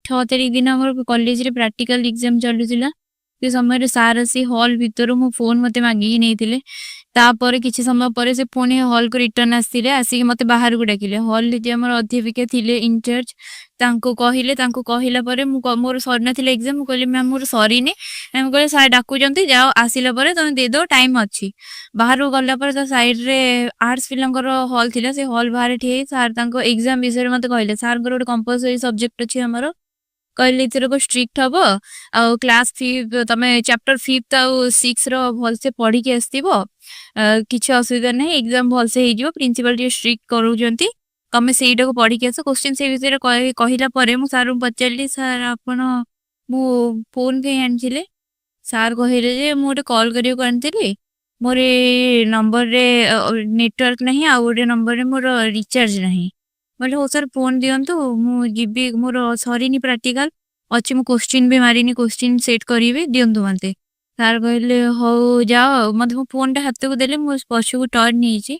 6 ତାରିଖ ଦିନ ଆମର କଲେଜରେ ପ୍ରାକ୍ଟିକାଲ ଏକ୍ଜାମ ଚାଲୁଥିଲା। ସେ ସମୟରେ ସାର୍ ଆସି ହଲ୍ ଭିତରୁ ମୋ ଫୋନ୍ ମୋତେ ମାଗିକି ନେଇଥିଲେ। ତାପରେ କିଛି ସମୟ ପରେ ସେ ପୁଣି ହଲ୍କୁ ରିଟର୍ନ ଆସିଥିଲେ। ଆସିକି ମୋତେ ବାହାରକୁ ଡାକିଲେ। ହଲ୍‌ରେ ଯିଏ ଆମର ଅଧ୍ୟାପିକା ଥିଲେ ଇନଚାର୍ଜ, ତାଙ୍କୁ କହିଲେ। ତାଙ୍କୁ କହିଲା ପରେ ମୁଁ ମୋର ସରିନଥିଲା ଏକ୍ଜାମ। ମୁଁ କହିଲି, "ମ୍ୟାମ୍, ମୋର ସରିନି।" ମ୍ୟାମ୍ କହିଲେ, "ସାର୍ ଡାକୁଛନ୍ତି, ଯାଅ। ଆସିଲା ପରେ ତମେ ଦେଇଦବ, ଟାଇମ୍ ଅଛି।" ବାହାରକୁ ଗଲା ପରେ ତା ସାଇଡ୍‌ରେ ଆର୍ଟସ ପିଲାଙ୍କର ହଲ୍ ଥିଲା। ସେ ହଲ୍ ବାହାରେ ଠିଆ ହେଇ ସାର୍ ତାଙ୍କ ଏକ୍ଜାମ ବିଷୟରେ ମୋତେ କହିଲେ। ସାର୍ଙ୍କର ଗୋଟେ କମ୍ପଲସରି ସବଜେକ୍ଟ ଅଛି ଆମର। କହିଲେ, "ଏଥରକ ଷ୍ଟ୍ରିକ୍ଟ ହବ ଆଉ କ୍ଲାସ ଫିଫ୍ଥ, ତମେ ଚାପ୍ଟର ଫିଫ୍ଥ ଆଉ ସିକ୍ସ ର ଭଲସେ ପଢିକି ଆସିଥିବ। କିଛି ଅସୁବିଧା ନାହିଁ, ଏକ୍ଜାମ ଭଲସେ ହେଇଯିବ। ପ୍ରିନ୍ସିପାଲ ଟିକେ ଷ୍ଟ୍ରିକ୍ଟ କରୁଛନ୍ତି, ତମେ ସେଇଟାକୁ ପଢିକି ଆସ।" କୋଶ୍ଚିନ୍ ସେଇ ବିଷୟରେ କହିଲା ପରେ ମୁଁ ସାର୍ଙ୍କୁ ପଚାରିଲି, "ସାର୍, ଆପଣ ମୋ ଫୋନ୍ କାଇଁ ଆଣିଥିଲେ?" ସାର୍ କହିଲେ ଯେ ମୁଁ ଗୋଟେ କଲ୍ କରିବାକୁ ଆଣିଥିଲି। ମୋର ଏ ନମ୍ବରରେ ନେଟୱାର୍କ ନାହିଁ, ଆଉ ଗୋଟେ ନମ୍ବରରେ ମୋର ରିଚାର୍ଜ ନାହିଁ। ମୁଁ କହିଲି, "ହଉ ସାର୍, ଫୋନ୍ ଦିଅନ୍ତୁ, ମୁଁ ଯିବି। ମୋର ସରିନି, ପ୍ରାକ୍ଟିକାଲ ଅଛି, ମୁଁ କୋଶ୍ଚିନ୍ ବି ମାରିନି, କୋଶ୍ଚିନ୍ ସେଟ୍ କରିବି, ଦିଅନ୍ତୁ ମତେ।" ସାର୍ କହିଲେ, "ହଉ, ଯାଅ।" ମତେ ମୋ ଫୋନ୍ଟା ହାତକୁ ଦେଲେ। ମୁଁ ପଛକୁ ଟର୍ନ ହେଇଛି,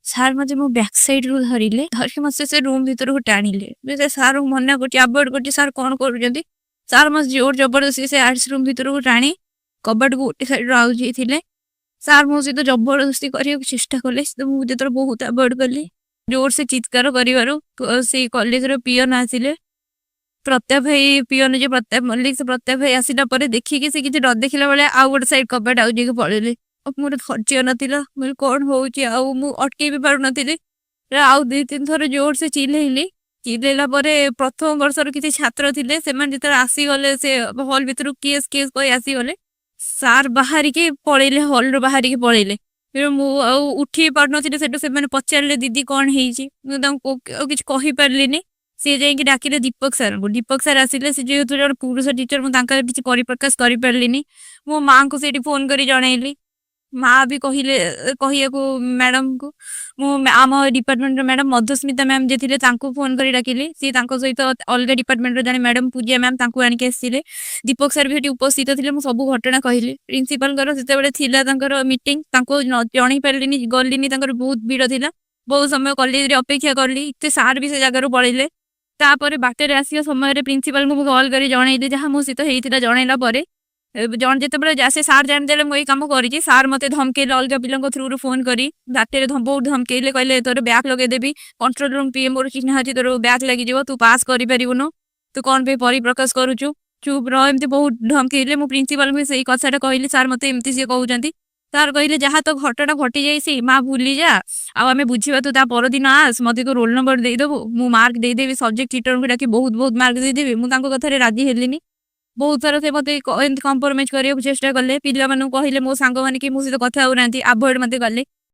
ସାର୍ ମତେ ମୋ ବ୍ୟାକ୍ ସାଇଡ୍ରୁ ଧରିଲେ। ଧରିକି ମତେ ସେ ରୁମ୍ ଭିତରକୁ ଟାଣିଲେ। ମୁଁ ସେ ସାର୍ଙ୍କୁ ମନା କରୁଛି, ଆଭଏଡ୍ କରୁଛି, ସାର୍ କଣ କରୁଛନ୍ତି? ସାର୍ ମତେ ଜୋର ଜବରଦସ୍ତି ସେ ଆର୍ଟସ ରୁମ୍ ଭିତରକୁ ଟାଣି କବାଟକୁ ଗୋଟେ ସାଇଡ୍ରୁ ଆଉଜି ଥିଲେ। ସାର୍ ମୋ ସହିତ ଜବରଦସ୍ତି କରିବାକୁ ଚେଷ୍ଟା କଲେ। ମୁଁ ଯେତେବେଳେ ବହୁତ ଆଭଏଡ୍ କଲି, ଜୋରସେ ଚିତ୍କାର କରିବାରୁ ସେଇ କଲେଜର ପିଅନ ଆସିଲେ। ପ୍ରତାପ ଭାଇ, ପିଅନ ଯିଏ ପ୍ରତାପ ମଲ୍ଲିକ, ସେ ପ୍ରତାପ ଭାଇ ଆସିଲା ପରେ ଦେଖିକି ସେ କିଛି ନ ଦେଖିଲା ଭଳିଆ ଆଉ ଗୋଟେ ସାଇଡ୍ କବାଟ ଆଉଜିକି ପଳେଇଲେ। ଆଉ ମୋର ଧୈର୍ଯ୍ୟ ନଥିଲା। ମୁଁ କହିଲି, କଣ ହଉଛି? ଆଉ ମୁଁ ଅଟକେଇ ବି ପାରୁନଥିଲି। ଆଉ ଦୁଇ ତିନି ଥର ଜୋରସେ ଚିଲ୍ଲେଇଲି। ଚିଲ୍ଲେଇଲା ପରେ ପ୍ରଥମ ବର୍ଷର କିଛି ଛାତ୍ର ଥିଲେ। ସେମାନେ ଯେତେବେଳେ ଆସିଗଲେ, ସେ ହଲ୍ ଭିତରକୁ କେସ୍ କେସ୍ କହି ଆସିଗଲେ, ସାର୍ ବାହାରିକି ପଳେଇଲେ, ହଲରୁ ବାହାରିକି ପଳେଇଲେ। ମୁଁ ଆଉ ଉଠି ବି ପାରୁନଥିଲି ସେଠୁ। ସେମାନେ ପଚାରିଲେ, "ଦିଦି, କଣ ହେଇଛି?" ମୁଁ ତାଙ୍କୁ ଆଉ କିଛି କହିପାରିଲିନି। ସିଏ ଯାଇକି ଡାକିଲେ ଦୀପକ ସାର୍ଙ୍କୁ। ଦୀପକ ସାର୍ ଆସିଲେ। ସେ ଯେହେତୁ ଜଣେ ପୁରୁଷ ଟିଚର, ମୁଁ ତାଙ୍କର କିଛି ପରିପ୍ରକାଶ କରିପାରିଲିନି। ମୋ ମାଆଙ୍କୁ ସେଇଠି ଫୋନ କରି ଜଣେଇଲି। ମା ବି କହିଲେ କହିବାକୁ ମ୍ୟାଡମଙ୍କୁ। ମୁଁ ଆମ ଡିପାର୍ଟମେଣ୍ଟର ମ୍ୟାଡମ ମଧୁସ୍ମିତା ମ୍ୟାମ ଯିଏ ଥିଲେ, ତାଙ୍କୁ ଫୋନ କରି ଡାକିଲି। ସିଏ ତାଙ୍କ ସହିତ ଅଲଗା ଡିପାର୍ଟମେଣ୍ଟର ଜଣେ ମ୍ୟାଡମ ପୂଜା ମ୍ୟାମ, ତାଙ୍କୁ ଆଣିକି ଆସିଲେ। ଦୀପକ ସାର୍ ବି ସେଠି ଉପସ୍ଥିତ ଥିଲେ। ମୁଁ ସବୁ ଘଟଣା କହିଲି। ପ୍ରିନ୍ସିପାଲଙ୍କର ସେତେବେଳେ ଥିଲା ତାଙ୍କର ମିଟିଂ। ତାଙ୍କୁ ଜଣେଇ ପାରିଲିନି, ଗଲିନି। ତାଙ୍କର ବହୁତ ଭିଡ ଥିଲା। ବହୁତ ସମୟ କଲେଜରେ ଅପେକ୍ଷା କଲି। ସେ ସାର୍ ବି ସେ ଜାଗାରୁ ପଳେଇଲେ। ତାପରେ ବାଟରେ ଆସିବା ସମୟରେ ପ୍ରିନ୍ସିପାଲଙ୍କୁ ମୁଁ କଲ୍ କରି ଜଣେଇଲି ଯାହା ମୋ ସହିତ ହେଇଥିଲା। ଜଣେଇଲା ପରେ ଜଣେ ଯେତେବେଳେ ସେ ସାର୍ ଜାଣିଦେଲେ ମୁଁ ଏଇ କାମ କରିଛି, ସାର୍ ମତେ ଧମକେଇଲେ। ଅଲଗା ପିଲାଙ୍କ ଥ୍ରୁରୁ ଫୋନ କରି ବାଟରେ ବହୁତ ଧମକେଇଲେ। କହିଲେ, "ତୋର ବ୍ୟାକ୍ ଲଗେଇଦେବି। କଣ୍ଟ୍ରୋଲ ରୁମ୍ ପିଏ ମୋର ଚିହ୍ନା ଅଛି, ତୋର ବ୍ୟାକ୍ ଲାଗିଯିବ, ତୁ ପାସ୍ କରିପାରିବୁନୁ, ତୁ କଣ ପାଇଁ ପରିପ୍ରକାଶ କରୁଛୁ, ଚୁପ୍ ରହ।" ଏମିତି ବହୁତ ଧମକେଇଲେ। ମୁଁ ପ୍ରିନ୍ସିପାଲଙ୍କୁ ବି ସେଇ କଥାଟା କହିଲି, "ସାର୍, ମତେ ଏମିତି ସିଏ କହୁଛନ୍ତି।" ସାର୍ କହିଲେ, "ଯାହା ତ ଘଟଣା ଘଟି ଯାଇଛି ମା, ଭୁଲି ଯା ଆଉ ଆମେ ବୁଝିବା। ତୁ ତା ପରଦିନ ଆସ, ମତେ ତୁ ରୋଲ ନମ୍ବର ଦେଇଦବୁ, ମୁଁ ମାର୍କ ଦେଇଦେବି। ସବଜେକ୍ଟ ଟିଚରଙ୍କୁ ଡାକି ବହୁତ ବହୁତ ମାର୍କ ଦେଇଦେବି।" ମୁଁ ତାଙ୍କ କଥାରେ ରାଜି ହେଲିନି। ବହୁତ ଥର ସେ ମତେ ଏମିତି କମ୍ପ୍ରମାଇଜ କରିବାକୁ ଚେଷ୍ଟା କଲେ। ପିଲାମାନଙ୍କୁ କହିଲେ, ମୋ ସାଙ୍ଗମାନେ କି ମୋ ସହିତ କଥା ହଉନାହାନ୍ତି, ଆଭଏଡ ମତେ କଲେ।